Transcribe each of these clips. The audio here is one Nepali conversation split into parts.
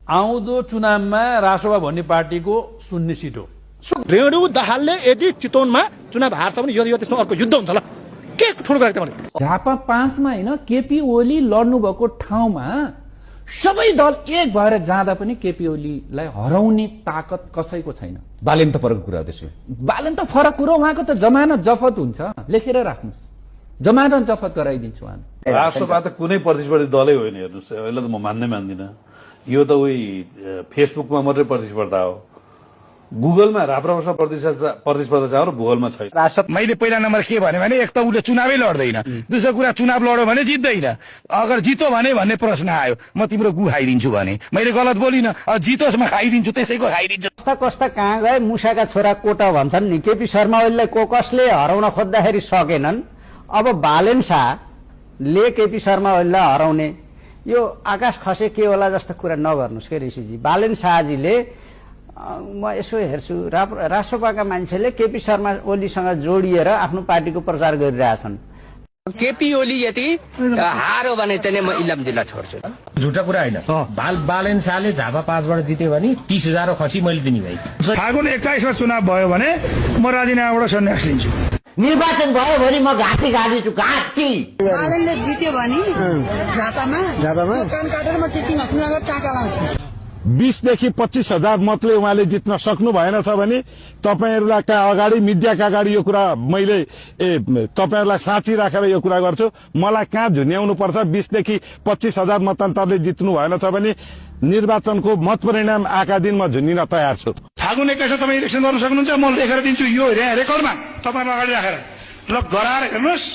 आउँदो चुनावमा रासोपा भन्ने पार्टीको 0 सिट हो। रेणु दाहालले यदि चितवनमा चुनाव हार्छ भने यो त्यसमा अर्को युद्ध हुन्छ ल। के ठुलो कुरा भने झापा 5 मा हैन केपी ओली लड्नु भएको ठाउँमा सबै दल एक भएर जाँदा पनि केपी ओलीलाई हराउने ताकत कसैको छैन। बालेन त फरक कुरा त्यसो। बालेन त फरक कुरो, उहाँको त जमानत जफत हुन्छ, लेखेर राख्नुस्, जमानत जफत गराइदिन्छु उहाँ। रासोपा त कुनै प्रतिस्पर्धी दलै होइन, हेर्नुस् अहिले त म मान्दिनँ। यो त उही फेसबुकमा मात्रै प्रतिस्पर्धा हो। गुगलमा राप्रपासँग प्रतिस्पर्धा छ र भूगोलमा छैन। मैले पहिला नम्बर के भने एक त उसले चुनावै लड्दैन, दोस्रो कुरा चुनाव लड्यो भने जित्दैन, अगर जितो भने भन्ने प्रश्न आयो म तिम्रो गु खाइदिन्छु भने मैले गलत बोलिनँ, जितोस् म खाइदिन्छु, त्यसैको खाइदिन्छु। कस्ता कस्ता कहाँ गए मुसाका छोरा कोटा भन्छन् नि। केपी शर्मा ओलीलाई कसले हराउन खोज्दाखेरि सकेनन्, अब बालेन शाहले केपी शर्मा ओलीलाई हराउने यो आकाश खसे के होला जस्तो कुरा नगर्नुहोस् के ऋषिजी। बालेन शाहजीले म यसो हेर्छु राष्ट्रपाका मान्छेले केपी शर्मा ओलीसँग जोडिएर आफ्नो पार्टीको प्रचार गरिरहेछन्। केपी ओली यदि हारो भने चाहिँ म इलाम जिल्ला छोड्छु। झुटा कुरा होइन। बालेन शाहले झापा 5 बाट जित्यो भने 30,000 खसी मैले दिने भाइ। फागुन 21 मा चुनाव भयो भने म राजीनामाबाट सन्यास लिन्छु। निर्वाचन भयो भने म घाँटी गाडिन्छु, घाँटी। बालेनले जित्यो भने झापामा कान काटेर म टिटी मसिनबाट टाका लाउँछु। 20 देखि 25,000 मतले उहाँले जित्न सक्नु भएन छ भने तपाईहरुलाई अगाडि मिडियाका अगाडि यो कुरा मैले तपाईहरुलाई साँची राखेर यो कुरा गर्छु। मलाई कहाँ झुन्याउनु पर्छ। 20 देखि 25,000 मतान्तरले जित्नु भएन छ भने निर्वाचनको मत परिणाम आका दिन म झुन्निन तयार छु। फागुन 21 मा तपाई इलेक्सन गर्न सक्नुहुन्छ, म लेखेर दिन्छु यो रेकर्डमा तपाईहरु अगाडि राखेर। ल गराएर हेर्नुस्,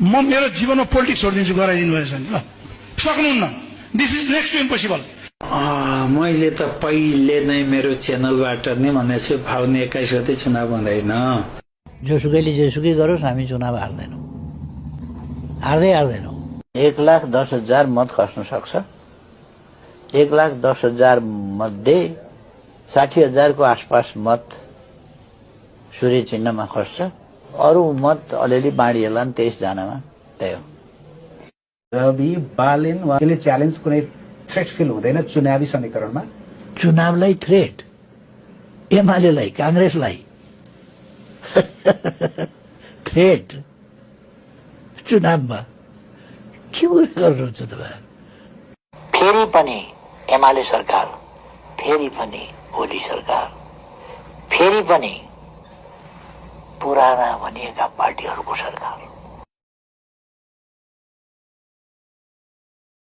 म मेरो जीवनमा पोलिटिक्स छोड्दिन्छु गराइदिनु भएछ नि। ल सक्नुहुन्न, this is next to impossible. मैले त पहिले नै मेरो च्यानलबाट नै भनेको छु फागुन 21 गते चुनाव हुँदैन। जोसुकैले जेसुकै गरोस् हामी चुनाव हार्दैनौँ, हार्दैनौँ। 1,10,000 मत खस्न सक्छ। 1,10,000 मध्ये 60,000 को आसपास मत सूर्य चिन्हमा खस्छ, अरू मत अलिअलि बाँडिएला नि 23 जनामा। त्यही हो। रवि बालेन उहाँले च्यालेन्ज कुनै थ्रेट फिल हुँदैन चुनावी समीकरणमा। चुनावलाई थ्रेट, एमालेलाई कांग्रेसलाई थ्रेट चुनावमा के गर्नुहुन्छ तपाईँ? फेरि पनि एमाले सरकार, फेरि पनि ओली सरकार, फेरि पनि पुराना भनिएका पार्टीहरूको सरकार।